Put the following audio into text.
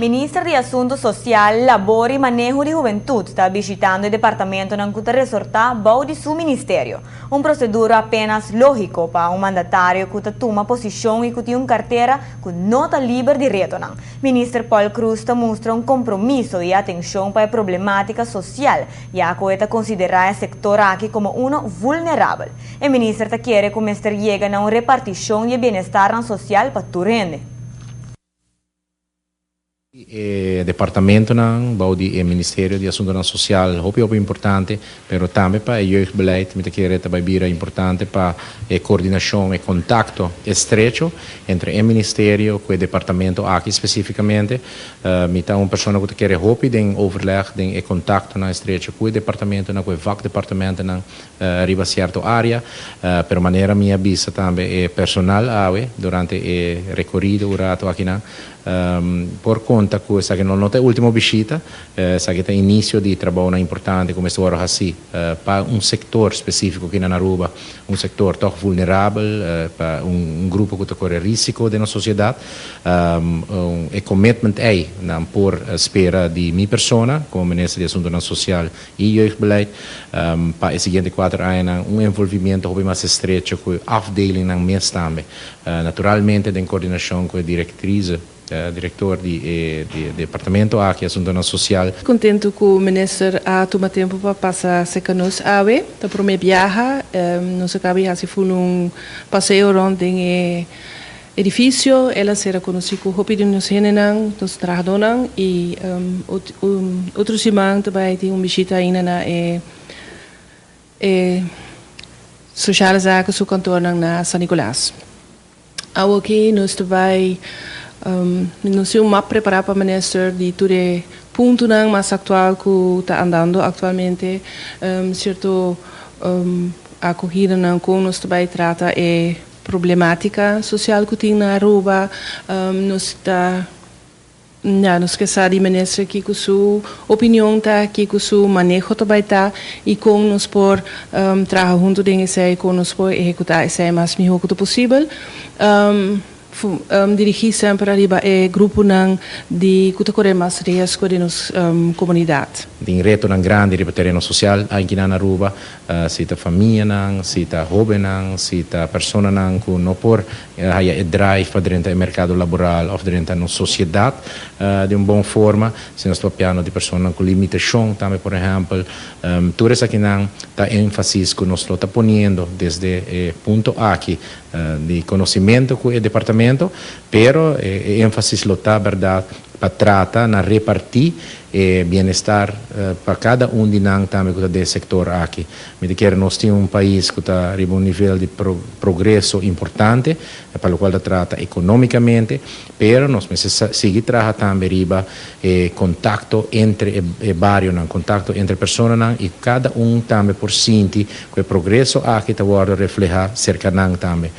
Minister di Asunto Social, Labor y Maneho di Hubentud ta bishitando e departamentonan cu ta resorta bou di su ministerio. Un procedura apenas logico pa un mandatario cu ta tuma posicion y cu tin un cartera cu no ta liber di retonan. Minister Paul Croes ta mustra un compromiso y atencion pa e problematica social, ya cu e ta considera e sector aki como uno vulnerabel. E minister ta kere cu mester yega na un reparticion di bienestar social pa tur hende. E departamentonan bou di e Ministerio di Asuntonan Social hopi hopi importante, pero tambe pa e jeugdbeleid mi ta kere tambe bira importante pa e coordinacion y contacto estrecho entre e ministerio cu e departamento aki specificamente. Mi ta un persona cu ta kere hopi den overleg, den e contactonan estrecho cu e departamentonan, cu e vakdepartamentonan riba cierto area, pero manera mi a bisa tambe e personal awe durante e recorido un rato akinan, por conta cu esaki no ta e ultimo bishita, esaki ta inicio di trabou importante cu mester haci pa un sector specifico aki na Aruba, un sector toch vulnerabel, pa un grupo cu ta core risico den nos sociedad. E commitment ey nan por spera di mi persona como minister di Asunto Social y Jeugdbeleid pa e siguiente 4 aña, un envolvimento hopi mas estrecho cu e afdelingnan mes tambe. Naturalmente den coordinacion cu e directriz, director di departamento aki, Asunto Social. Contento cu e minister a tuma tempo pa pasa cerca nos awe, ta prome biaha, nos a caba di haci un paseo rond den e edificio, el a ser conoci cu hopi di nos hendenan, nos trahadornan y otro siman tambe tin un bishita ainda na e Sociale Zaken su kantoor na San Nicolas. Aki nos tambe nos tin un map prepara pa minister di tur e puntonan mas actual cu ta andando actualmente, cierto acogidanan cu nos tambe trata e problematica social cu tin na Aruba. Nos ta ja, nos kier sa di minister kico su opinion ta, kico su maneho tambe ta y con nos por traha hunto den esey, con nos por ehecuta esey mas miho cu posibel. Dirigi semper ariba e gruponan di cu ta core mas riesgo den nos comunidad. Tin retonan grandi riba tereno social aki na Aruba, si ta famianan, si ta hobennan, si ta personanan cu no por haya e drive pa drenta e mercado laboral of drenta nos sociedad di un bon forma, si nos ta papiando di personanan cu limitacion tambe, por ehempel, tur esakinan ta enfasis cu nos ta poniendo desde e punto aki di conocimento cu e departamento, pero e enfasis lo ta berdad pa trata na reparti e bienestar pa cada un di nan tambe cu ta den sector aki. Mi ta kere nos tin un pais cu ta riba un nivel di progreso importante, pa locual ta trata economicamente, pero nos mester sigui traha tambe riba contacto entre e barionan, contacto entre personanan y cada un tambe por sinti cu e progreso aki ta wordo refleha cerca nan tambe.